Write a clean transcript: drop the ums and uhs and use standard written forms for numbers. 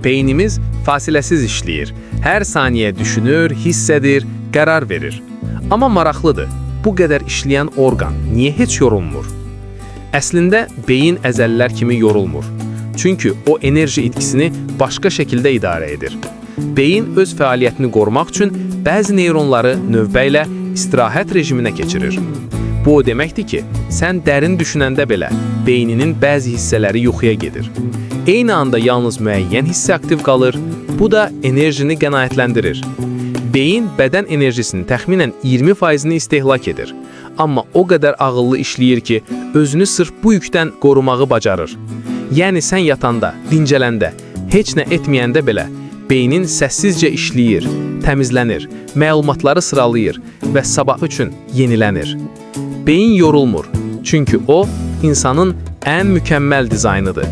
Beynimiz fasiləsiz işləyir. Hər saniyə düşünür, hiss edir, qərar verir. Amma maraqlıdır. Bu qədər işləyən orqan niyə heç yorulmur? Əslində beyin əzələlər kimi yorulmur. Çünki o enerji itkisini başqa şəkildə idarə edir. Beyin öz fəaliyyətini qorumaq üçün bəzi neyronları növbə ilə istirahət rejiminə keçirir. Bu o deməkdir ki, sən dərin düşünəndə belə beyninin bəzi hissələri yuxuya gedir. Eyni anda yalnız müəyyən hissə aktiv qalır, bu da enerjini qənaətləndirir. Beyin bədən enerjisinin təxminən 20%-ni istehlak edir. Amma o qədər ağıllı işləyir ki, özünü sırf bu yükdən qorumağı bacarır. Yəni sən yatanda, dincələndə, heç nə etməyəndə belə beynin səssizcə işləyir, təmizlənir, məlumatları sıralayır və sabah üçün yenilənir. Beyin yorulmur, çünki o insanın ən mükəmməl dizaynıdır.